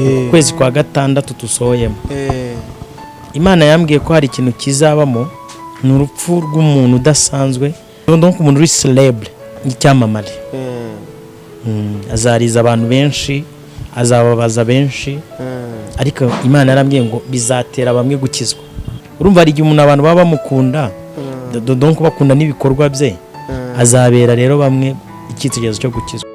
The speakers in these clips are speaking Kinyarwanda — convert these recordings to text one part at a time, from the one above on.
Ukwezi kwa gatandatu dusohoyemo, Imana yambwiye ko hari ikintu kizabamo, ni urupfu rw'umuntu udasanzwe, donc umuntu uri célèbre, y'icyamamare. Azariza abantu benshi, azababaza benshi, ariko Imana yarambwiye ngo bizatera bamwe gukizwa. Urumva, hari igihe umuntu abantu baba bamukunda, donc bakunda n'ibikorwa bye, azabera rero bamwe icyitegererezo cyo gukizwa.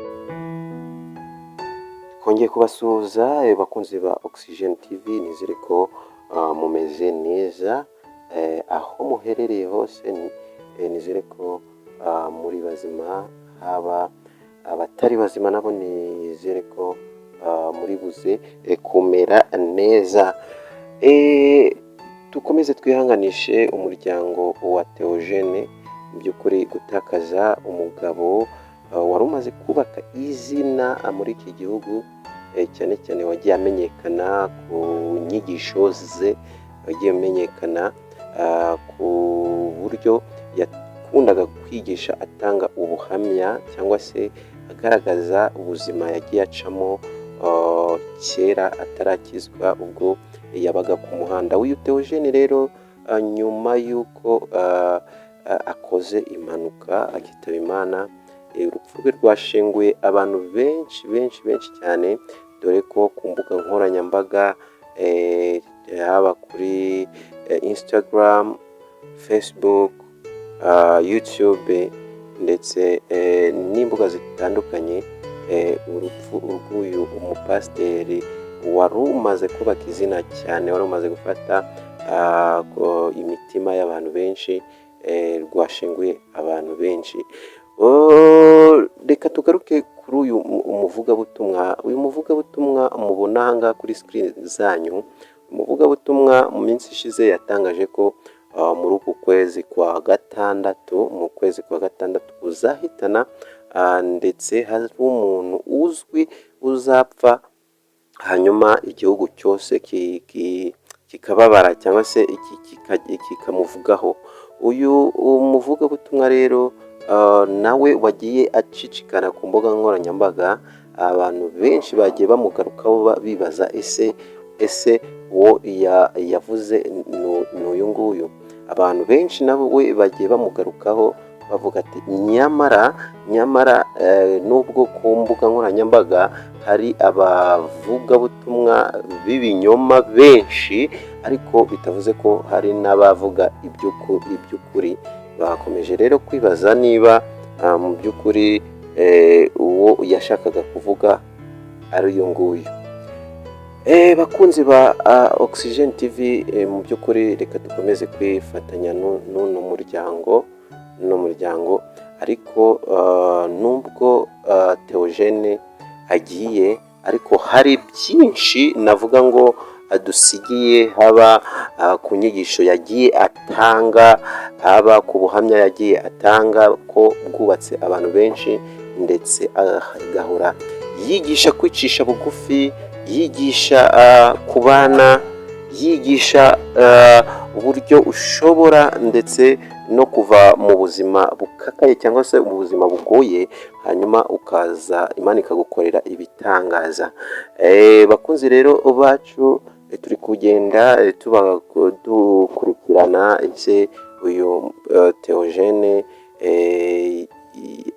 Twongeye kubasuhuza, bakunzi ba Oxygen TV. Nizere ko mumeze neza aho muherereye hose. Nizere ko muri bazima, haba abatari bazima nabo nizere ko muri buze kumera neza. Dukomeze twihanganishe umuryango wa Theogene. Mu by'ukuri, gutakaza umugabo wari umaze kubaka izina muri iki gihugu, cyane cyane wagiye amenyekana ku nyigisho ze, wagiye amenyekana ku buryo yakundaga kwigisha atanga ubuhamya cyangwa se agaragaza ubuzima yagiye acamo kera atarakizwa, ubwo yabaga ku muhanda. Uyu Theogene rero, nyuma y'uko akoze impanuka akitaba Imana, urupfu rwe rwashenguye abantu benshi benshi benshi cyane, dore ko ku mbuga nkoranyambaga, haba kuri Instagram, Facebook, YouTube ndetse n'imbuga zitandukanye, urupfu rw'uyu umupasiteri wari umaze kubaka izina cyane, wari umaze gufata imitima y'abantu benshi, rwashenguye abantu benshi. Reka tugaruke kuri uyu umuvugabutumwa. Uyu muvugabutumwa mubona aha ngaha kuri screen zanyu, umuvugabutumwa mu minsi ishize yatangaje ko muri uku kwezi kwa gatandatu, mu kwezi kwa gatandatu kuzahitana, ndetse hari umuntu uzwi uzapfa, hanyuma igihugu cyose kikababara cyangwa se kikamuvugaho. Uyu muvugabutumwa rero nawe wagiye acicikana ku mbuga nkoranyambaga, abantu benshi bagiye bamugarukaho bibaza: ese uwo yavuze ni uyu nguyu? Abantu benshi nabo we bagiye bamugarukaho bavuga ati: "Nyamara nyamara, nubwo ku mbuga nkoranyambaga hari abavugabutumwa b'ibinyoma benshi, ariko bitavuze ko hari n'abavuga iby'ukuri." Bakomeje rero kwibaza niba mu by'ukuri uwo yashakaga kuvuga ari uyu nguyu. Bakunzi ba Oxygen TV, mu by'ukuri reka dukomeze kwifatanya n'uno muryango, n'uno muryango. Ariko nubwo Theogene agiye, ariko hari byinshi navuga ngo adusigiye, haba ku nyigisho yagiye atanga, haba ku buhamya yagiye atanga ko bwubatse abantu benshi, ndetse agahora yigisha kwicisha bugufi, yigisha kubana, yigisha uburyo ushobora ndetse no kuva mu buzima bukakaye cyangwa se mu buzima bugoye, hanyuma ukaza Imana ikagukorera ibitangaza. Bakunzi rero bacu, turi kugenda dukurikirana ese uyu Theogene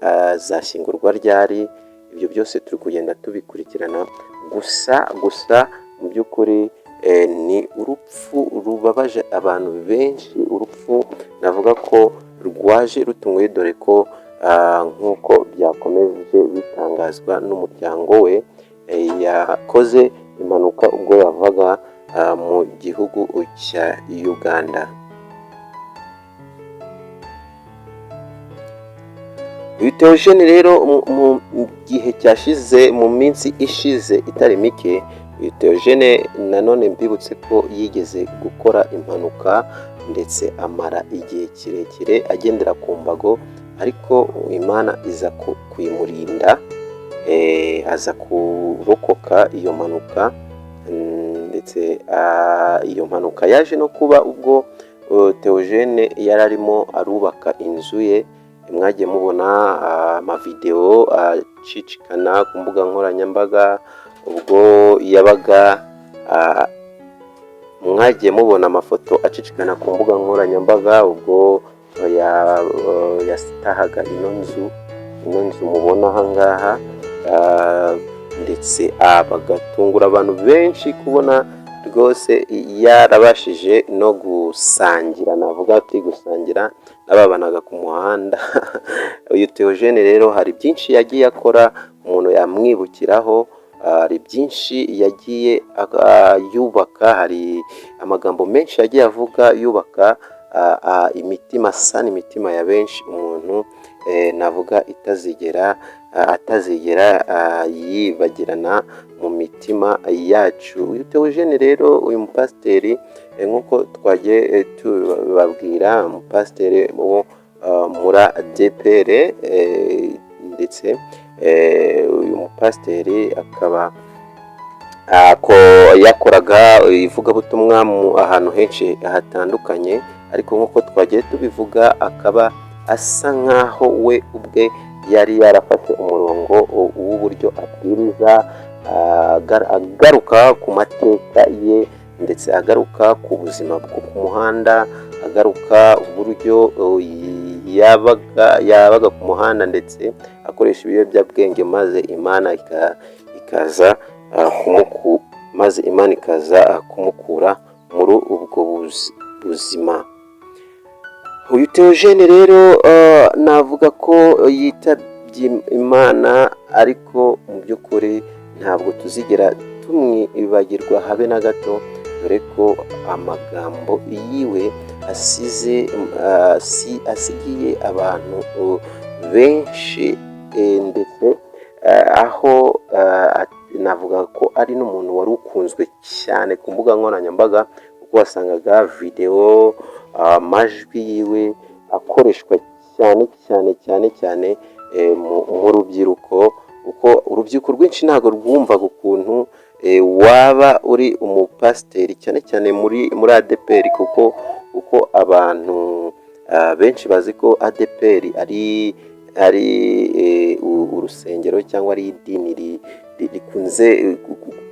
azashyingurwa ryari? Ibyo byose turi kugenda tubikurikirana. Gusa mu by'ukuri ni urupfu rubabaje abantu benshi, urupfu navuga ko rwaje rutunguye, dore ko nk'uko byakomeje bitangazwa n'umuryango we, yakoze impanuka ubwo yavaga mu gihugu cya Uganda. Uyu Theogene rero, mu gihe cyashize, mu minsi ishize itari mike, uyu Theogene nanone mbibutse ko yigeze gukora impanuka, ndetse amara igihe kirekire agendera ku mbago, ariko Imana iza kuyimurinda, aza kurokoka iyo mpanuka. Ndetse iyo mpanuka yaje no kuba ubwo Theogene yari arimo arubaka inzu ye. Mwagiye mubona amavidewo acicikana ku mbuga nkoranyambaga. Ubwo yabaga, mwagiye mubona amafoto acicikana ku mbuga nkoranyambaga, ubwo yatahaga ino nzu mubona aha ngaha, ndetse bagatungura abantu benshi kubona rwose yarabashije no gusangira, navuga ati gusangira n'ababanaga ku muhanda. Uyu Theogene rero hari byinshi yagiye akora umuntu yamwibukiraho, hari byinshi yagiye yubaka, hari amagambo menshi yagiye avuga yubaka imitima, asana imitima ya benshi, umuntu navuga atazigera yibagirana mu mitima yacu. Uyu Theogene rero, uyu mupasiteri, nk'uko twagiye tubabwira, umupasiteri wo muri ADEPR, ndetse uyu mupasiteri akaba ko yakoraga ivugabutumwa mu ahantu henshi hatandukanye, ariko nk'uko twagiye tubivuga, akaba asa nk'aho we ubwe yari yarafashe umurongo w'uburyo abwiriza, agaruka ku mateka ye, ndetse agaruka ku buzima bwo ku muhanda, agaruka uburyo yabaga ku muhanda ndetse akoresha ibiyobyabwenge, maze Imana ikaza kumukura muri ubwo buzima. Uyu Theogene rero navuga ko yitabye Imana, ariko mu by'ukuri ntabwo tuzigera tumwibagirwa habe na gato, dore ko amagambo yiwe asize asigiye abantu benshi, ndetse aho navuga ko ari n'umuntu wari ukunzwe cyane ku mbuga nkoranyambaga, kuko wasangaga videwo, amajwi yiwe akoreshwa cyane cyane cyane cyane mu rubyiruko, kuko urubyiruko rwinshi ntabwo rwumvaga ukuntu waba uri umupasiteri, cyane cyane muri ADEPR, kuko abantu benshi bazi ko ADEPR ari urusengero cyangwa ari idini rikunze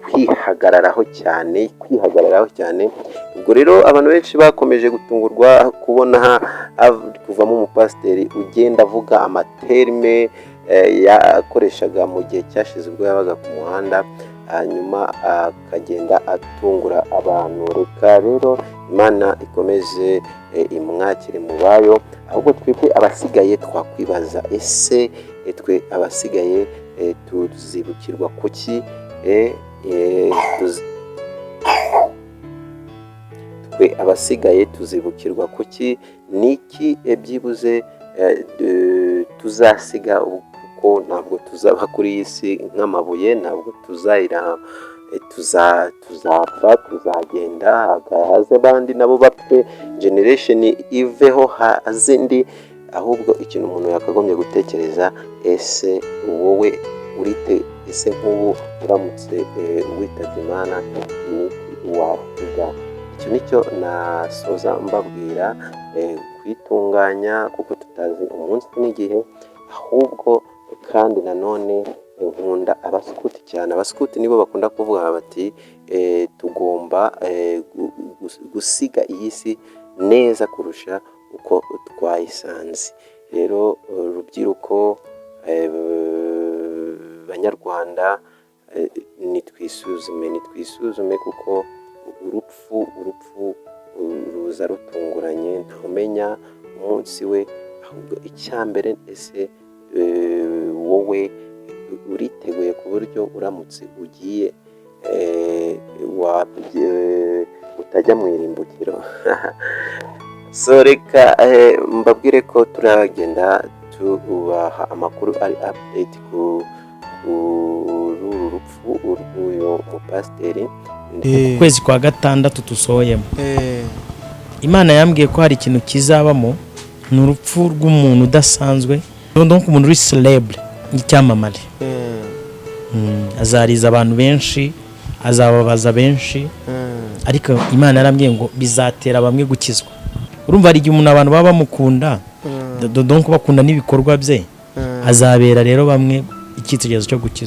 kwihagararaho cyane, kwihagararaho cyane. Ubwo rero abantu benshi bakomeje gutungurwa kubona kuvamo umupasiteri ugenda avuga ama termes yakoreshaga mu gihe cyashize ubwo yabaga ku muhanda, hanyuma akagenda atungura abantu. Reka rero Imana ikomeze imwakire mu bayo. Ahubwo twebwe abasigaye twakwibaza: ese twe abasigaye tuzibukirwa kuki? Twe abasigaye tuzibukirwa kuki? Niki byibuze tuzasiga? Kuko ntabwo tuzaba kuri iyi si nk'amabuye, ntabwo tuzayira, tuzapfa, tuzagenda, haze abandi nabo bapfe, generation iveho haze indi. Ahubwo ikintu umuntu yakagombye gutekereza: ese wowe urite? Ese nk'ubu uramutse witabye Imana, ni iki wasiga? Icyo nicyo nasoza mbabwira: kwitunganya, kuko tutazi umunsi n'igihe. Ahubwo kandi nanone nkunda abasikuti cyane. Abasikuti nibo bakunda kuvuga bati: "Tugomba gusiga iyi si neza kurusha uko twayisanze." Rero rubyiruko, banyarwanda, nitwisuzume, nitwisuzume, kuko urupfu ruza rutunguranye, ntumenya umunsi we. Ahubwo icya mbere, ese wowe uriteguye ku buryo uramutse ugiye utajya mu irimbukiro? So reka mbabwire ko turagenda tubaha amakuru ari update kuri uru rupfu rw'uyu mupasiteri. Ukwezi kwa gatandatu dusohoyemo, Imana yambwiye ko hari ikintu kizabamo, ni urupfu rw'umuntu udasanzwe, donc umuntu uri célèbre, icyamamare. Azariza abantu benshi, azababaza benshi, ariko Imana yarambwiye ngo bizatera bamwe gukizwa. Urumva hari igihe umuntu abantu baba bamukunda, donc bakunda n'ibikorwa bye, azabera rero bamwe icyitegererezo cyo gukizwa.